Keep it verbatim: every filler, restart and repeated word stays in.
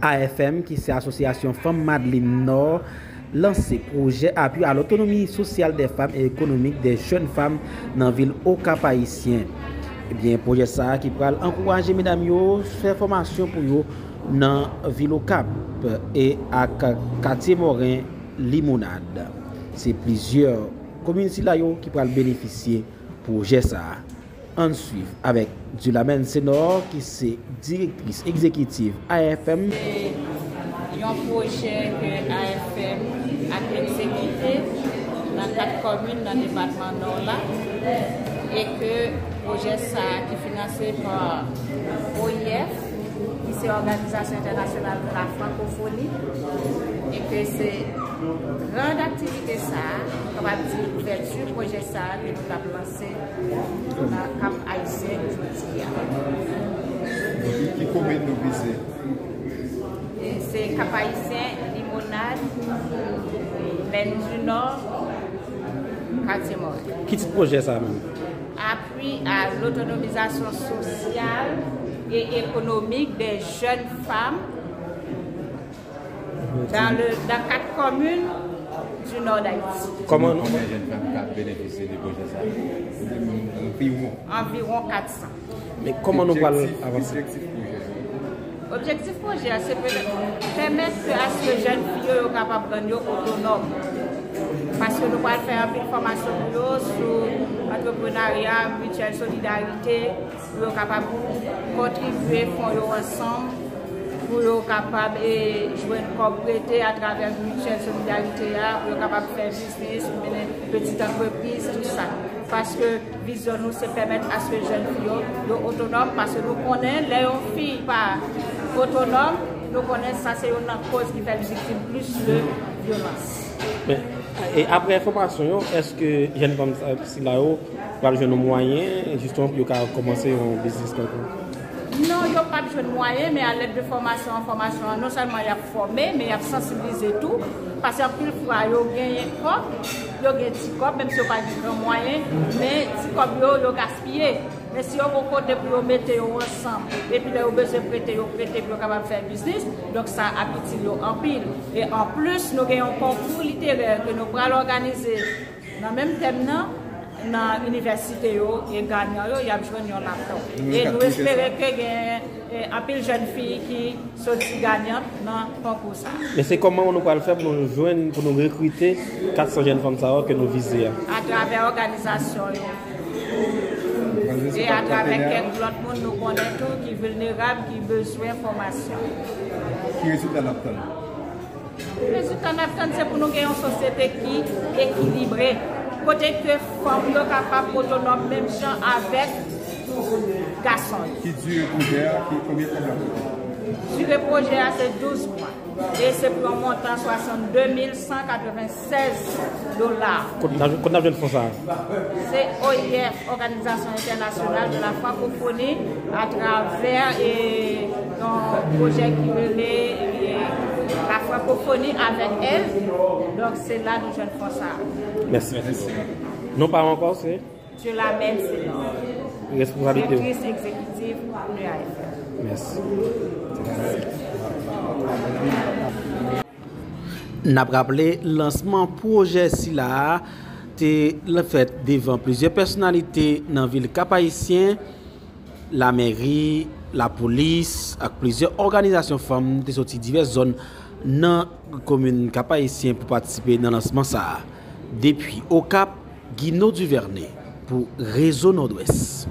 A F M, ki se Asosyasyon Fanm Madlin Nò, lanse pwojè apui a lotonomi sosyal dè fanm e ekonomik dè jèn fanm nan vil Okap Ayisyen. Ebyen, pwojè sa a ki pral ankouraje medam yo fè fòmasyon pou yo nan vil Okap e ak katye Mòren Limonad. Se plizyè komin sila yo ki pral benefisye pwojè sa a. Ann swiv avèk Dulamen Senor, ki se direktris egzekitif A F M. Se yon pwojè ke A F M ap egzekite nan kat kòmin nan depatman Nò la, e ke pwojè sa a ki finanse pa O I F, ki se Òganizasyon Entènasyonal de la Frankofoni, e ke se gran aktivite sa a, nou kapab di ouvèti pwojè sa a ke nou t ap lanse nan Kap Ayisyen jodi a. Ki, ki komin nou vize? E se Kap Ayisyen, Limonad, Plèn di Nò, Katye Mòren. Ki tit pwojè sa a menm? Appui à l'autonomisation sociale et économique des jeunes femmes dans le, dans quatre communes du nord d'Haïti. Kòman nou... Konbyen jèn fanm k ap benefisye de pwojè sa a? Anviwon. Anviwon kat san. Men kòman nou pral avanse? Objektif pwojè a? Objektif pwojè a, se pèmèt ke aske jèn fi yo, yo kapab rann yo otonòm. Paske nou pral fè anpil fòmasyon pou yo sou antreprenarya, mityèl solidarite, pou yo kapab kontribye fon yo ansanm, pou yo kapab, e, jwenn kòb prete atravè mityèl solidarite a, pou yo kapab fè biznis, mennen pitit antrepriz, tout sa. Paske vizyon nou se pèmèt aske jèn fi yo, yo otonòm, paske nou konnen lè yon fi pa otonòm, nou konnen sa se youn nan koz ki fè l viktim plis de vyolans. Men, e apre fòmasyon yo, èske jèn fanm sa, sila yo pral jwenn yon mwayen, jisteman, pou yo ka kòmanse yon biznis kèlkonk? Non, yo p ap jwenn mwayen, men alèd de fòmasyon an, fòmasyon an, non sèlman y ap fòme, men y ap sansibilize tou, paske anpil fwa, yo genyen kòb, yo gen ti kòb, menm si yo pa gen gran mwayen, men ti kòb yo, yo gaspiye. Men si yo gon kote pou yo mete yo ansanm, epi lè yo bezwen prete, yo prete pou yo kapab fè biznis, donk sa ap itil yo anpil. E anplis, nou gen yon konkou literè ke nou pral òganize nan menm tèm nan, nan inivèsite yo, e ganyan yo, y ap jwenn yon laptòp. E nou espere ke gen, e, anpil jèn fi ki soti ganyant nan konkou sa. Men se kòman nou pral fè pou nou jwenn, pou nou rekrite kat san jèn fanm sa yo ke nou vize a? Atravè òganizasyon yo. E atravè kèk lòt moun nou konnen tou ki vilnerab, ki bezwen fòmasyon. Ki rezilta n ap tann? Rezilta n ap tann, se pou nou gen yon sosyete ki ekilibre, kote ke fanm yo kapab otonòm menm jan avèk gason yo. Ki dire pwojè a, ki, konbyen fanm l ap pote? Dire pwojè a se douz mwa. E se pou yon montan swasannde mil san katreven sèz dola. Kot n ap, kot n ap jwenn fon sa a? Se O I F, Òganizasyon Entènasyonal de la Frankofoni, atravè, e, yon pwojè ki rele, e, La Francophonie avec elle. Donk, se la nou jwenn fon sa a. Mèsi. Non pa w ankò, se? Dieulamen Senor. Responsabilite w? Direktris egzekitif de A F M. Mèsi. N ap raple, lansman pwojè sila a te fèt devan plizyè pèsonalite nan vil Kap Ayisyen, lamèri, lapolis ak plizyè òganizasyon fanm te soti divès zòn nan komin Kap Ayisyen pou patisipe nan lansman sa a. Depi Okap, Guino Duvernay pou Rezo Nòdwès.